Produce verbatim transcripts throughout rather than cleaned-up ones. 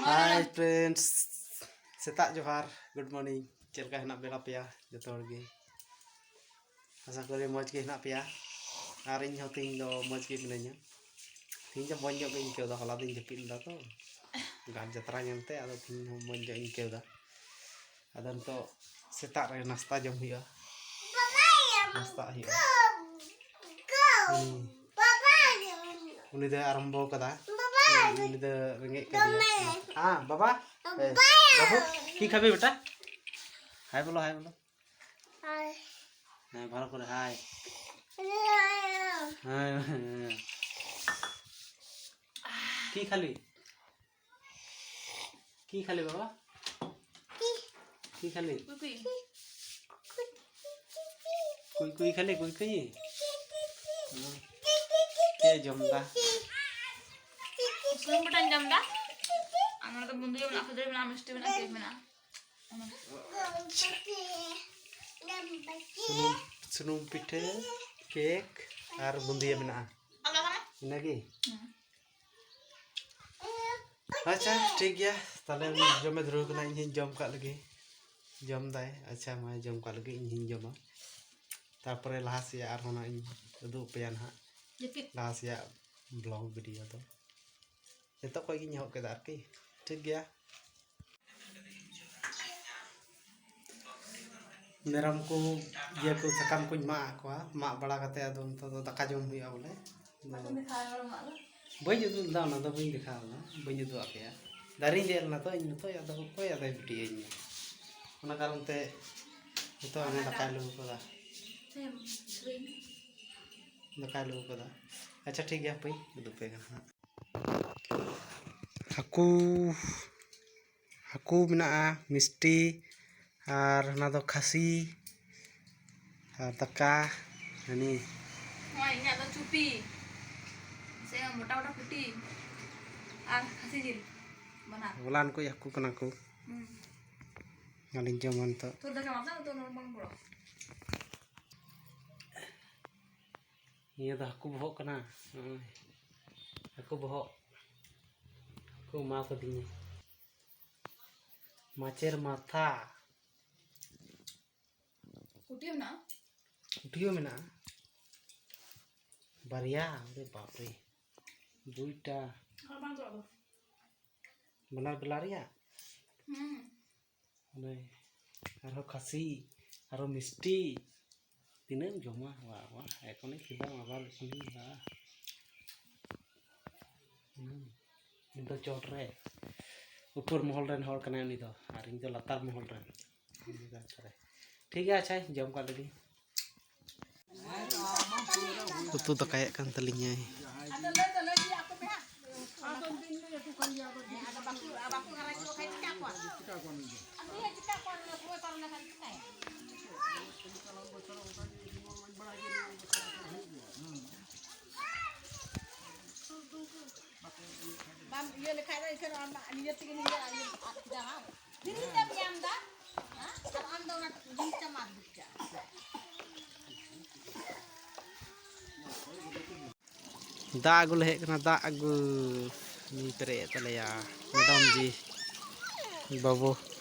Hi friends, ᱥᱮᱛᱟᱜ ᱡᱚᱦᱟᱨ, good morning᱾ ᱪᱮᱫ ᱞᱮᱠᱟ ᱦᱮᱱᱟᱜ ᱵᱮᱱᱟ ᱯᱮᱭᱟ ᱡᱚᱛᱚ ᱦᱚᱲ ᱜᱮ? ᱟᱥᱟ ᱠᱚᱨᱮ ᱢᱚᱡᱽ ᱜᱮ ᱦᱮᱱᱟᱜ ᱯᱮᱭᱟ᱾ ᱟᱨ ᱤᱧ ᱦᱚᱸ ᱛᱮᱦᱮᱧ ᱫᱚ ᱢᱚᱡᱽ ᱜᱮ ᱢᱤᱱᱟᱹᱧᱟ᱾ ᱛᱮᱦᱮᱧ ᱫᱚ ᱢᱚᱡᱽ ᱧᱚᱜ ᱜᱮᱧ ᱟᱹᱭᱠᱟᱹᱣ ᱮᱫᱟ, ᱦᱚᱞᱟ ᱫᱚᱧ ᱡᱟᱹᱯᱤᱫ ᱞᱮᱫᱟ ᱛᱚ ᱜᱷᱟᱴ ᱡᱟᱛᱨᱟ ᱧᱮᱞᱛᱮ, ᱟᱫᱚ ᱛᱮᱦᱮᱧ ᱦᱚᱸ ᱢᱚᱡᱽ ᱧᱚᱜ ᱤᱧ ᱟᱹᱭᱠᱟᱹᱣ ᱮᱫᱟ᱾ ᱟᱫᱚ ᱱᱤᱛᱚᱜ ᱥᱮᱛᱟᱜ ᱨᱮ ᱱᱟᱥᱛᱟ ᱡᱚᱢ ᱦᱩᱭᱩᱜᱼᱟ᱾ ᱱᱟᱥᱛᱟ ᱦᱩᱭᱩᱜᱼᱟ᱾ ᱦᱩᱸ᱾ ᱩᱱᱤ ᱫᱚᱭ ᱟᱨᱟᱢᱵᱚ ᱠᱟᱫᱟ᱾ ᱩᱱᱤ ᱫᱚ ᱨᱮᱸᱜᱮᱡ ᱠᱟᱫᱮᱭᱟ᱾ ᱦᱮᱸ, ᱵᱟᱵᱟ? ᱮ, ᱵᱟᱵᱩ, কি খাবি বেটা? হাই বলো, হাই বলো। হ্যাঁ, ভালো করে হাই। হ্যাঁ, হ্যাঁ, হ্যাঁ। কি খালি? কি খালি বাবা? কি খালি? কুই কুই। কুই কুই খালি, কুই কুই? ᱦᱮᱸ᱾ ᱪᱮᱫ ᱡᱚᱢ ᱫᱟ? ᱥᱩᱱᱩᱢ ᱯᱤᱴᱷᱟᱹᱧ ᱡᱚᱢ ᱫᱟ᱾ ᱟᱨ ᱱᱚᱰᱮ ᱫᱚ ᱵᱩᱸᱫᱤᱭᱟᱹ ᱢᱮᱱᱟᱜᱼᱟ, ᱠᱷᱟᱹᱡᱟᱹᱲᱤ ᱢᱮᱱᱟᱜᱼᱟ, ᱢᱤᱥᱴᱤ ᱢᱮᱱᱟᱜᱼᱟ, ᱠᱮᱠ ᱢᱮᱱᱟᱜᱼᱟ᱾ ᱥᱩᱱᱩᱢ, ᱥᱩᱱᱩᱢ ᱯᱤᱴᱷᱟᱹ, ᱠᱮᱠ ᱟᱨ ᱵᱩᱸᱫᱤᱭᱟᱹ ᱢᱮᱱᱟᱜᱼᱟ᱾ ᱟᱞᱟᱫᱟ ᱢᱮ᱾ ᱤᱱᱟᱹᱜᱮ? ᱦᱮᱸ᱾ ᱟᱪᱪᱷᱟ, ᱴᱷᱤᱠ ᱜᱮᱭᱟ, ᱛᱟᱦᱞᱮ ᱩᱱᱤ ᱡᱚᱢᱮ ᱫᱷᱩᱨᱟᱹᱣ ᱠᱟᱱᱟ, ᱤᱧ ᱦᱚᱸᱧ ᱡᱚᱢ ᱠᱟᱜ ᱞᱮᱜᱮ᱾ ᱡᱚᱢ ᱫᱟᱭ, ᱟᱪᱪᱷᱟ, ᱢᱟᱭ ᱡᱚᱢ ᱠᱟᱜ ᱞᱮᱜᱮ, ᱤᱧ ᱦᱚᱸᱧ ᱡᱚᱢᱟ᱾ ᱛᱟᱨᱯᱚᱨᱮ ᱞᱟᱦᱟ ᱥᱮᱭᱟᱜ ᱟᱨᱦᱚᱸ ᱱᱟᱜ ᱤᱧ ᱩᱫᱩᱜ ᱟᱯᱮᱭᱟ ᱱᱟᱦᱟᱜ᱾ ᱡᱟᱹᱯᱤᱫ᱾ ᱞᱟᱦᱟ ᱥᱮᱭᱟᱜ vlog video ᱫᱚ ᱱᱤᱛᱚᱜ ᱠᱷᱚᱡ ᱜᱤᱧ ᱮᱦᱚᱵ ᱠᱮᱫᱟ ᱟᱨᱠᱤ᱾ ᱴᱷᱤᱠ ᱜᱮᱭᱟ᱾ ᱢᱮᱨᱚᱢ ᱠᱚ, ᱤᱭᱟᱹ ᱠᱚ, ᱥᱟᱠᱟᱢ ᱠᱚᱧ ᱢᱟᱜ ᱟᱫ ᱠᱚᱣᱟ᱾ ᱢᱟᱜ ᱵᱟᱲᱟ ᱠᱟᱛᱮ ᱟᱫᱚ ᱱᱤᱛᱚᱜ ᱫᱚ ᱫᱟᱠᱟ ᱡᱚᱢ ᱦᱩᱭᱩᱜᱼᱟ ᱵᱚᱞᱮ᱾ ᱟᱫᱚ ᱵᱟᱹᱧ ᱩᱫᱩᱜ ᱞᱮᱫᱟ, ᱚᱱᱟ ᱫᱚ ᱵᱟᱹᱧ ᱫᱮᱠᱷᱟᱣ ᱞᱮᱫᱟ, ᱵᱟᱹᱧ ᱩᱫᱩᱜ ᱟᱯᱮᱭᱟ᱾ ᱫᱟᱨᱮᱧ ᱫᱮᱡ ᱞᱮᱱᱟ ᱛᱚ ᱤᱧ ᱱᱤᱛᱚᱜ, ᱟᱫᱚ ᱚᱠᱚᱭ ᱟᱫᱚᱭ ᱵᱷᱤᱰᱤᱭᱳᱧᱟ? ᱚᱱᱟ ᱠᱟᱨᱚᱱ ᱛᱮ ᱱᱤᱛᱚᱜ ᱦᱟᱱᱮ ᱫᱟᱠᱟᱭ ᱞᱩ ᱠᱟᱫᱟ᱾ ᱫᱟᱠᱟᱭ ᱞᱩ ᱠᱟᱫᱟ᱾ ᱟᱪᱪᱷᱟ, ᱴᱷᱤᱠ ᱜᱮᱭᱟ, ᱦᱟᱯᱮᱧ ᱩᱫᱩᱜ ᱯᱮ ᱠᱟᱱᱟ ᱦᱟᱸᱜ᱾ ᱦᱟᱹᱠᱩ, ᱦᱟᱹᱠᱩ ᱢᱮᱱᱟᱜᱼᱟ, ᱢᱤᱥᱴᱤ, ᱟᱨ ᱚᱱᱟ ᱫᱚ ᱠᱷᱟᱹᱥᱤ, ᱟᱨ ᱫᱟᱠᱟ, ᱦᱟᱹᱱᱤ᱾ ᱱᱚᱣᱟ ᱤᱧᱟᱹᱜ ᱫᱚ ᱪᱩᱯᱤ, ᱥᱮ ᱢᱚᱴᱟ ᱢᱚᱴᱟ ᱯᱩᱴᱤ, ᱟᱨ ᱠᱷᱟᱹᱥᱤ ᱡᱤᱞ, ᱵᱟᱱᱟᱨ᱾ ᱦᱚᱞᱟᱱ ᱠᱚ ᱦᱟᱹᱠᱩ ᱠᱟᱱᱟ ᱠᱚ᱾ ᱦᱩᱸ᱾ ᱟᱹᱞᱤᱧ ᱡᱚᱢᱟ ᱱᱤᱛᱚᱜ᱾ ᱛᱳᱨ ᱫᱟᱠᱟ ᱢᱟᱛᱚ ᱛᱚ ᱱᱚᱨᱢᱟᱞ ᱵᱚᱲᱚ᱾ ᱱᱤᱭᱟᱹ ᱫᱚ ᱦᱟᱹᱠᱩ ᱵᱚᱦᱚᱜ ᱠᱟᱱᱟ᱾ ᱱᱚᱜᱼᱚᱭ ᱦᱟᱹᱠᱩ ᱵᱚᱦᱚᱜ ᱠᱚ ᱮᱢᱟ ᱠᱟᱫᱤᱧᱟ᱾ ᱢᱟᱪᱷᱮᱨ ᱢᱟᱛᱷᱟ᱾ ᱠᱩᱴᱤ ᱢᱮᱱᱟᱜᱼᱟ? ᱠᱩᱴᱤ ᱦᱚᱸ ᱢᱮᱱᱟᱜᱼᱟ᱾ ᱵᱟᱨᱭᱟ, ᱟᱨᱮ ᱵᱟᱯᱨᱮ᱾ ᱫᱩᱭᱴᱟ᱾ ᱟᱨ ᱵᱟᱝ ᱫᱚ ᱟᱫᱚ᱾ ᱵᱟᱱᱟᱨ ᱵᱮᱞᱟ ᱨᱮᱭᱟᱜ? ᱦᱩᱸ᱾ ᱚᱱᱮ ᱟᱨᱦᱚᱸ ᱠᱷᱟᱹᱥᱤ, ᱟᱨᱦᱚᱸ ᱢᱤᱥᱴᱤ᱾ ᱛᱤᱱᱟᱹᱜ ᱮᱢ ᱡᱚᱢᱟ? ᱵᱟ, ᱵᱟ, ᱮᱠᱷᱚᱱᱤᱧ ᱠᱷᱤᱞᱟᱹᱣ ᱟᱵᱟᱨ ᱮᱠᱷᱚᱱᱤᱧ ᱵᱟ᱾ ᱦᱩᱸ᱾ ᱩᱱᱤ ᱫᱚ ᱪᱚᱴ ᱨᱮ, ᱩᱯᱚᱨ ᱢᱚᱦᱚᱞ ᱨᱮᱱ ᱦᱚᱲ ᱠᱟᱱᱟᱭ ᱩᱱᱤ ᱫᱚ, ᱟᱨ ᱤᱧ ᱫᱚ ᱞᱟᱛᱟᱨ ᱢᱚᱦᱚᱞ ᱨᱮᱱ᱾ ᱩᱱᱤ ᱫᱚ ᱟᱪᱪᱷᱟ ᱨᱮ᱾ ᱴᱷᱤᱠ ᱜᱮᱭᱟ, ᱟᱪᱪᱷᱟᱭ ᱡᱚᱢ ᱠᱟᱜ ᱞᱮᱜᱮ᱾ ᱩᱛᱩ ᱫᱟᱠᱟᱭᱮᱫ ᱠᱟᱱ ᱛᱟᱹᱞᱤᱧᱟᱭ᱾ ᱵᱟᱢ ᱤᱭᱟᱹ ᱞᱮᱠᱷᱟᱡ ᱫᱚ ᱮᱱᱠᱷᱟᱱ ᱟᱢ ᱱᱤᱡᱮ ᱛᱮᱜᱮ ᱱᱤᱡᱮ ᱤᱭᱟᱹ ᱟᱫ ᱠᱮᱫᱟ, ᱵᱟᱝ? ᱯᱷᱨᱤ ᱛᱮᱢ ᱧᱟᱢ ᱮᱫᱟ, ᱦᱮᱸ? ᱟᱨ ᱟᱢ ᱫᱚ ᱚᱱᱟ ᱡᱤᱱᱤᱥ ᱮᱢ ᱟᱫ ᱠᱮᱫᱟ᱾ ᱫᱟᱜ ᱟᱹᱜᱩ ᱞᱮ ᱦᱮᱡ ᱠᱟᱱᱟ, ᱫᱟᱜ ᱟᱹᱜᱩ᱾ ᱧᱩᱭ ᱯᱮᱨᱮᱡ ᱮᱫ ᱛᱟᱞᱮᱭᱟ ᱢᱮᱰᱟᱢ ᱡᱤ ᱵᱟᱹᱵᱩ᱾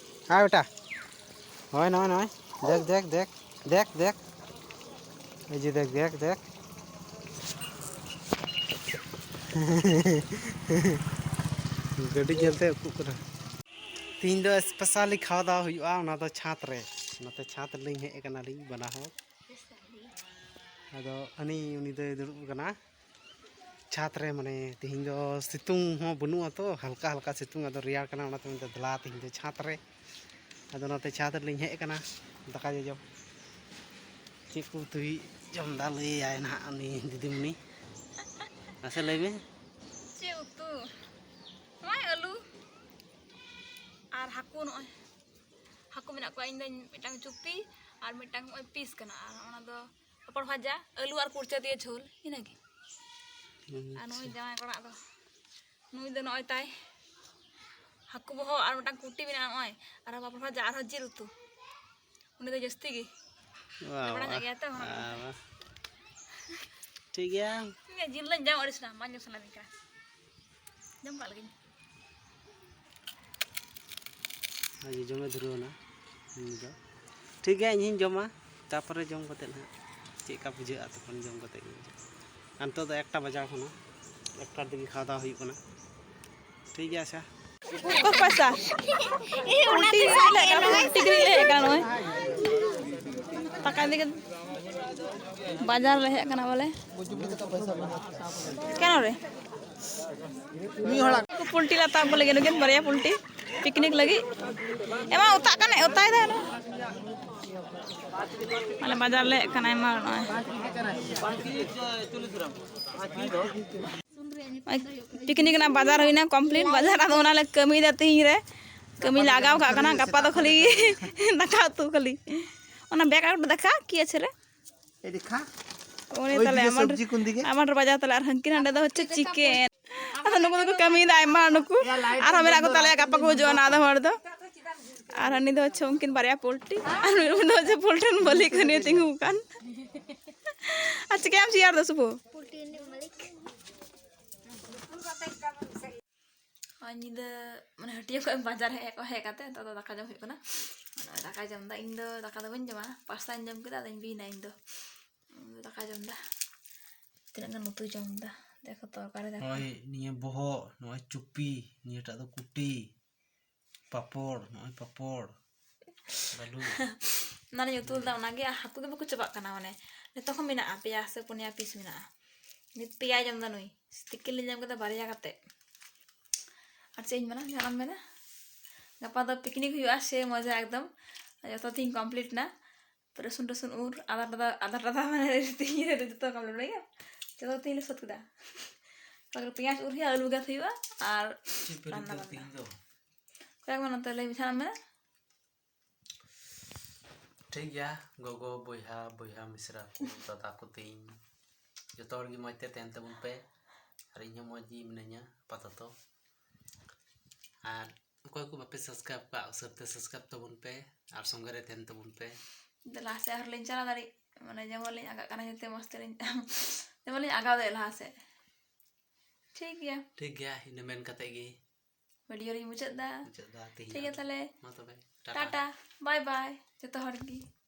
ᱦᱮᱸ ᱵᱮᱴᱟ, ᱦᱳᱭ, ᱱᱚᱜᱼᱚᱭ, ᱱᱚᱜᱼᱚᱭ, ᱫᱮᱠ, ᱫᱮᱠ, ᱫᱮᱠ, ᱫᱮᱠ, ᱫᱮᱠ᱾ ᱮᱭ ᱡᱮ ᱫᱮᱠ, ᱫᱮᱠ, ᱫᱮᱠ᱾ ᱜᱟᱹᱰᱤ ᱧᱮᱞᱛᱮ ᱩᱠᱩᱜ ᱠᱟᱱᱟ᱾ ᱛᱤᱦᱤᱧ ᱫᱚ specially ᱠᱷᱟᱣᱟ ᱫᱟᱣᱟ ᱦᱩᱭᱩᱜᱼᱟ, ᱚᱱᱟ ᱫᱚ ᱪᱷᱟᱸᱫᱽ ᱨᱮ᱾ ᱱᱚᱛᱮ ᱪᱷᱟᱸᱫᱽ ᱨᱮᱞᱤᱧ ᱦᱮᱡ ᱟᱠᱟᱱᱟᱞᱤᱧ ᱵᱟᱱᱟ ᱦᱚᱲ᱾ ᱟᱫᱚ ᱦᱟᱹᱱᱤ, ᱩᱱᱤ ᱫᱚᱭ ᱫᱩᱲᱩᱵ ᱟᱠᱟᱱᱟ ᱪᱷᱟᱸᱫᱽ ᱨᱮ, ᱢᱟᱱᱮ ᱛᱤᱦᱤᱧ ᱫᱚ ᱥᱤᱛᱩᱝ ᱦᱚᱸ ᱵᱟᱹᱱᱩᱜᱼᱟ ᱛᱚ, ᱦᱟᱞᱠᱟ ᱦᱟᱞᱠᱟ ᱥᱤᱛᱩᱝ, ᱟᱫᱚ ᱨᱮᱭᱟᱲ ᱠᱟᱱᱟ, ᱚᱱᱟᱛᱮ ᱢᱮᱱᱫᱟ ᱫᱮᱞᱟ ᱛᱤᱦᱤᱧ ᱫᱚ ᱪᱷᱟᱸᱫᱽ ᱨᱮ᱾ ᱟᱫᱚ ᱱᱚᱛᱮ ᱪᱷᱟᱸᱫᱽ ᱨᱮᱞᱤᱧ ᱦᱮᱡ ᱟᱠᱟᱱᱟ ᱫᱟᱠᱟ ᱡᱚᱡᱚᱢ᱾ ᱪᱮᱫ ᱠᱚ ᱩᱛᱩᱭ ᱡᱚᱢ ᱫᱟ ᱞᱟᱹᱭᱟᱭ ᱱᱟᱦᱟᱜ ᱩᱱᱤ ᱫᱤᱫᱤᱢᱩᱱᱤ᱾ ᱢᱟᱥᱮ ᱞᱟᱹᱭ ᱢᱮ᱾ ᱪᱮᱫ ᱩᱛᱩ? ᱱᱚᱜᱼᱚᱭ ᱟᱹᱞᱩ ᱟᱨ ᱦᱟᱹᱠᱩ, ᱱᱚᱜᱼᱚᱭ ᱦᱟᱹᱠᱩ ᱢᱮᱱᱟᱜ ᱠᱚᱣᱟ᱾ ᱤᱧ ᱫᱚ ᱢᱤᱫᱴᱟᱝ ᱪᱩᱯᱤ ᱟᱨ ᱢᱤᱫᱴᱟᱝ ᱱᱚᱜᱼᱚᱭ ᱯᱤᱥ ᱠᱟᱱᱟ, ᱟᱨ ᱚᱱᱟ ᱫᱚ ᱯᱟᱯᱚᱲ ᱵᱷᱟᱡᱟ, ᱟᱹᱞᱩ ᱟᱨ ᱠᱩᱲᱪᱟᱹ ᱫᱤᱭᱮ ᱡᱷᱳᱞ, ᱤᱱᱟᱹᱜᱮ᱾ ᱟᱨ ᱱᱩᱭ ᱟᱪᱪᱷᱟ᱾ ᱡᱟᱶᱟᱭ ᱠᱚᱲᱟ ᱫᱚ, ᱱᱩᱭ ᱫᱚ ᱱᱚᱜᱼᱚᱭ ᱛᱟᱭ ᱦᱟᱹᱠᱩ ᱵᱚᱦᱚᱜ ᱟᱨ ᱢᱤᱫᱴᱟᱝ ᱠᱩᱴᱤ ᱢᱮᱱᱟᱜᱼᱟ ᱱᱚᱜᱼᱚᱭ, ᱟᱨ ᱯᱟᱯᱚᱲ ᱵᱷᱟᱡᱟ, ᱟᱨᱦᱚᱸ ᱡᱤᱞ ᱩᱛᱩ᱾ ᱩᱱᱤ ᱫᱚ ᱡᱟᱹᱥᱛᱤ ᱜᱮ ᱵᱟᱵᱟ᱾ ᱢᱟᱲᱟᱝ ᱟᱜ ᱜᱮᱭᱟ ᱛᱚ, ᱚᱱᱟ ᱞᱟᱹᱜᱤᱫ ᱛᱮ᱾ ᱵᱟᱵᱟ᱾ ᱴᱷᱤᱠ ᱜᱮᱭᱟ᱾ ᱤᱧ ᱫᱚ ᱡᱤᱞ ᱫᱚᱧ ᱡᱚᱢ ᱟᱹᱲᱤᱥ ᱱᱟ, ᱵᱟᱝ ᱡᱚᱢ ᱥᱟᱱᱟ ᱞᱤᱧ ᱠᱟᱱᱟ᱾ ᱡᱚᱢ ᱠᱟᱜ ᱞᱮᱜᱤᱧ᱾ ᱡᱚᱡᱚᱢᱮ ᱫᱷᱩᱨᱟᱹᱣ ᱮᱱᱟ ᱩᱱᱤ ᱫᱚ᱾ ᱴᱷᱤᱠ ᱜᱮᱭᱟ, ᱤᱧ ᱦᱚᱸᱧ ᱡᱚᱢᱟ, ᱛᱟᱨᱯᱚᱨᱮ ᱡᱚᱢ ᱠᱟᱛᱮᱫ ᱦᱟᱸᱜ ᱪᱮᱫ ᱞᱮᱠᱟ ᱵᱩᱡᱷᱟᱹᱜᱼᱟ, ᱛᱚᱠᱷᱚᱱ ᱡᱚᱢ ᱠᱟᱛᱮᱫ ᱜᱮ ᱵᱩᱡᱷᱟᱹᱜᱼᱟ᱾ ᱟᱨ ᱱᱤᱛᱚᱜ ᱫᱚ ᱮᱠᱴᱟ ᱵᱟᱡᱟᱣ ᱠᱟᱱᱟ, ᱮᱠᱴᱟ ᱨᱮᱜᱮ ᱠᱷᱟᱣᱟ ᱫᱟᱣᱟ ᱦᱩᱭᱩᱜ ᱠᱟᱱᱟ᱾ ᱴᱷᱤᱠ ᱜᱮᱭᱟ, ᱟᱪᱪᱷᱟ᱾ ᱚᱠᱚᱭ ᱯᱚᱭᱥᱟ? ᱩᱞᱴᱤ ᱞᱮ ᱦᱮᱡ ᱠᱟᱱᱟ, ᱩᱞᱴᱤ ᱜᱤᱨᱤ ᱞᱮ ᱦᱮᱡ ᱠᱟᱱᱟ ᱱᱚᱜᱼᱚᱭ᱾ ᱫᱟᱠᱟ ᱤᱫᱤ ᱠᱟᱛᱮ ᱵᱟᱡᱟᱨ ᱞᱮ ᱦᱮᱡ ᱠᱟᱱᱟ ᱵᱚᱞᱮ᱾ ᱠᱮᱱ ᱨᱮ? ᱢᱤᱫ ᱦᱚᱲᱟᱜ᱾ ᱯᱳᱞᱴᱤ ᱞᱮ ᱦᱟᱛᱟᱣ ᱠᱚ ᱞᱟᱹᱜᱤᱫ, ᱱᱩᱠᱤᱱ ᱵᱟᱨᱭᱟ ᱯᱳᱞᱴᱤ ᱯᱤᱠᱱᱤᱠ ᱞᱟᱹᱜᱤᱫ᱾ ᱮᱢᱟ ᱚᱛᱟᱜ ᱠᱟᱱᱟᱭ, ᱚᱛᱟᱭ ᱫᱟᱭ ᱱᱚᱜᱼᱚᱭ᱾ ᱟᱞᱮ ᱵᱟᱡᱟᱨ ᱞᱮ ᱦᱮᱡ ᱠᱟᱱᱟ, ᱮᱢᱟ ᱱᱚᱜᱼᱚᱭ᱾ ᱯᱤᱠᱱᱤᱠ ᱨᱮᱱᱟᱜ ᱵᱟᱡᱟᱨ ᱦᱩᱭᱱᱟ complete ᱵᱟᱡᱟᱨ, ᱟᱫᱚ ᱚᱱᱟ ᱞᱮ ᱠᱟᱹᱢᱤᱭᱮᱫᱟ ᱛᱤᱦᱤᱧ ᱨᱮ, ᱠᱟᱹᱢᱤ ᱞᱮ ᱟᱜᱟᱣ ᱠᱟᱜ ᱠᱟᱱᱟ, ᱜᱟᱯᱟ ᱫᱚ ᱠᱷᱟᱹᱞᱤ ᱫᱟᱠᱟ ᱩᱛᱩ ᱠᱷᱟᱹᱞᱤ᱾ ᱚᱱᱟ bag ᱟᱨ ᱫᱟᱠᱟ ᱠᱤ ᱟᱪᱷᱮ ᱨᱮ? ᱩᱱᱤ ᱛᱟᱞᱮ ᱟᱢᱟᱴ ᱨᱮ ᱵᱟᱡᱟᱨ ᱛᱟᱞᱮ ᱟᱨ ᱦᱟᱹᱱᱠᱤᱱ ᱦᱟᱸᱰᱮ ᱫᱚ ᱦᱚᱪᱪᱷᱮ chicken᱾ ᱟᱫᱚ ᱱᱩᱠᱩ ᱫᱚᱠᱚ ᱠᱟᱹᱢᱤᱭᱮᱫᱟ ᱟᱭᱢᱟ, ᱱᱩᱠᱩ ᱟᱨᱦᱚᱸ ᱢᱮᱱᱟᱜ ᱠᱚ ᱛᱟᱞᱮᱭᱟ, ᱜᱟᱯᱟ ᱠᱚ ᱦᱤᱡᱩᱜᱼᱟ ᱱᱟ ᱟᱫᱚᱢ ᱦᱚᱲ ᱫᱚ᱾ ᱟᱨ ᱦᱟᱹᱱᱤ ᱫᱚ ᱦᱚᱪᱪᱷᱮ ᱩᱱᱠᱤᱱ ᱵᱟᱨᱭᱟ ᱯᱳᱞᱴᱤ, ᱟᱨ ᱩᱱᱤ ᱫᱚ ᱦᱚᱪᱪᱷᱮ ᱯᱳᱞᱴᱤ ᱨᱮᱱ ᱢᱟᱹᱞᱤᱠ ᱦᱟᱹᱱᱤ ᱛᱤᱸᱜᱩ ᱟᱠᱟᱱ᱾ ᱟᱨ ᱪᱤᱠᱟᱹᱭᱟᱢ ᱪᱮᱭᱟᱨ ᱫᱚ ᱥᱩᱵᱷᱚ? ᱯᱳᱞᱴᱤ ᱨᱤᱱᱤᱡ ᱢᱟᱹᱞᱤᱠ᱾ ᱦᱚᱸᱜᱼᱚᱭ ᱧᱤᱫᱟᱹ ᱢᱟᱱᱮ ᱦᱟᱹᱴᱭᱟᱹ ᱠᱷᱚᱱ ᱵᱟᱡᱟᱨ ᱦᱮᱡ ᱠᱚ ᱦᱮᱡ ᱠᱟᱛᱮ ᱱᱤᱛᱚᱜ ᱫᱚ ᱫᱟᱠᱟ ᱡᱚᱢ ᱦᱩᱭᱩᱜ ᱠᱟᱱᱟ᱾ ᱱᱚᱜᱼᱚᱭ ᱫᱟᱠᱟᱭ ᱡᱚᱢ ᱮᱫᱟ, ᱤᱧ ᱫᱚ ᱫᱟᱠᱟ ᱫᱚ ᱵᱟᱹᱧ ᱡᱚᱢᱟ, ᱯᱟᱥᱛᱟᱧ ᱡᱚᱢ ᱠᱮᱫᱟ, ᱟᱫᱚᱧ ᱵᱤᱭᱮᱱᱟ ᱤᱧ ᱫᱚ᱾ ᱤᱧ ᱫᱚ ᱫᱟᱠᱟᱭ ᱡᱚᱢ ᱮᱫᱟ, ᱛᱤᱱᱟᱹᱜ ᱜᱟᱱ ᱩᱛᱩᱭ ᱡᱚᱢ ᱮᱫᱟ, ᱫᱮᱠᱷᱚ ᱛᱚᱨᱠᱟᱨᱤ ᱫᱮᱠᱷᱚ᱾ ᱱᱚᱜᱼᱚᱭ ᱱᱤᱭᱟᱹ ᱵᱚᱦᱚᱜ, ᱱᱚᱜᱼᱚᱭ ᱪᱩᱯᱤ, ᱱᱤᱭᱟᱹᱴᱟᱜ ᱫᱚ ᱠᱩᱴᱤ, ᱯᱟᱯᱚᱲ, ᱱᱚᱜᱼᱚᱭ ᱯᱟᱯᱚᱲ, ᱟᱹᱞᱩ᱾ ᱚᱱᱟᱞᱤᱧ ᱩᱛᱩ ᱞᱮᱫᱟ, ᱚᱱᱟᱜᱮ ᱟᱨ ᱦᱟᱹᱠᱩ ᱫᱚ ᱵᱟᱠᱚ ᱪᱟᱵᱟᱜ ᱠᱟᱱᱟ, ᱢᱟᱱᱮ ᱱᱤᱛᱚᱜ ᱦᱚᱸ ᱢᱮᱱᱟᱜᱼᱟ, ᱯᱮᱭᱟ ᱥᱮ ᱯᱩᱱᱭᱟ piece ᱢᱮᱱᱟᱜᱼᱟ᱾ ᱱᱤᱛ ᱯᱮᱭᱟᱭ ᱡᱚᱢ ᱮᱫᱟ ᱱᱩᱭ, ᱛᱤᱠᱤᱱ ᱞᱤᱧ ᱡᱚᱢ ᱠᱮᱫᱟ ᱵᱟᱨᱭᱟ ᱠᱟᱛᱮ᱾ ᱟᱨ ᱪᱮᱫ ᱤᱧ ᱢᱮᱱᱟ, ᱡᱟᱦᱟᱱᱟᱜ ᱮᱢ ᱢᱮᱱᱟ? ᱜᱟᱯᱟ ᱫᱚ picnic ᱦᱩᱭᱩᱜᱼᱟ, ᱥᱮ ᱢᱚᱡᱟ ᱮᱠᱫᱚᱢ᱾ ᱡᱚᱛᱚ ᱛᱤᱧ complete ᱮᱱᱟ, ᱨᱟᱹᱥᱩᱱ ᱴᱟᱹᱥᱩᱱ ᱩᱨ, ᱟᱫᱟ ᱴᱟᱫᱟ, ᱟᱫᱟ ᱴᱟᱫᱟ ᱢᱟᱱᱮ ᱛᱤᱦᱤᱧ ᱨᱮ ᱡᱚᱛᱚ complete ᱦᱩᱭᱩᱜᱼᱟ᱾ ᱡᱚᱛᱚ ᱛᱤᱦᱤᱧ ᱞᱮ ᱥᱟᱹᱛ ᱠᱮᱫᱟ᱾ ᱛᱟᱨᱯᱚᱨᱮ ᱯᱮᱸᱭᱟᱡᱽ ᱩᱨ ᱦᱩᱭᱩᱜᱼᱟ, ᱟᱹᱞᱩ ᱜᱮᱫ ᱦᱩᱭᱩᱜᱼᱟ, ᱟᱨ ᱪᱮᱫ ᱯᱮ ᱨᱟᱱᱱᱟ ᱨᱤᱫᱟ ᱵᱟᱱᱱᱟ᱾ ᱛᱤᱦᱤᱧ ᱫᱚ? ᱠᱚᱭᱮᱠ ᱢᱟ ᱱᱚᱛᱮ ᱞᱟᱹᱭ ᱢᱮ, ᱡᱟᱦᱟᱱᱟᱜ ᱮᱢ ᱢᱮᱱᱟ? ᱴᱷᱤᱠ ᱜᱮᱭᱟ, ᱜᱚᱜᱚ, ᱵᱚᱭᱦᱟ, ᱵᱚᱭᱦᱟ ᱢᱤᱥᱨᱟ ᱠᱚ, ᱫᱟᱫᱟ ᱠᱚ, ᱛᱤᱧ, ᱡᱚᱛᱚ ᱦᱚᱲ ᱜᱮ ᱢᱚᱡᱽ ᱛᱮ ᱛᱟᱦᱮᱱ ᱛᱟᱵᱚᱱ ᱯᱮ, ᱟᱨ ᱤᱧ ᱦᱚᱸ ᱢᱚᱡᱽ ᱜᱮ ᱢᱤᱱᱟᱹᱧᱟ ᱟᱯᱟᱛᱚᱛᱚ᱾ ᱟᱨ ᱚᱠᱚᱭ ᱠᱚ ᱵᱟᱯᱮ subscribe ᱠᱟᱜ, ᱩᱥᱟᱹᱨᱟ ᱛᱮ subscribe ᱛᱟᱵᱚᱱ ᱯᱮ ᱟᱨ ᱥᱚᱸᱜᱮ ᱨᱮ ᱛᱟᱦᱮᱱ ᱛᱟᱵᱚᱱ ᱯᱮ᱾ ᱫᱮ ᱞᱟᱦᱟ ᱥᱮᱫ ᱟᱨᱦᱚᱸ ᱞᱤᱧ ᱪᱟᱞᱟᱣ ᱫᱟᱲᱮᱜ, ᱢᱟᱱᱮ ᱡᱮᱢᱚᱱ ᱞᱤᱧ ᱟᱸᱠᱟᱜ ᱠᱟᱱᱟ, ᱡᱟᱛᱮ ᱢᱚᱡᱽ ᱛᱮᱞᱤᱧ, ᱡᱮᱢᱚᱱ ᱞᱤᱧ ᱟᱸᱠᱟᱣ ᱫᱟᱲᱮᱜ ᱞᱟᱦᱟ ᱥᱮᱫ᱾ ᱴᱷᱤᱠ ᱜᱮᱭᱟ᱾ ᱴᱷᱤᱠ ᱜᱮᱭᱟ, ᱤᱱᱟᱹ ᱢᱮᱱ ᱠᱟᱛᱮ ᱜᱮ ᱵᱷᱤᱰᱤᱭᱳ ᱨᱤᱧ ᱢᱩᱪᱟᱹᱫ ᱫᱟ᱾ ᱢᱩᱪᱟᱹᱫ ᱫᱟ ᱛᱮᱦᱮᱧ ᱴᱷᱤᱠ ᱜᱮᱭᱟ, ᱛᱟᱦᱞᱮ ᱢᱟ ᱛᱚᱵᱮ ᱴᱟᱴᱟ, ᱵᱟᱭ ᱵᱟᱭ ᱡᱚᱛᱚ ᱦᱚᱲ ᱜᱮ᱾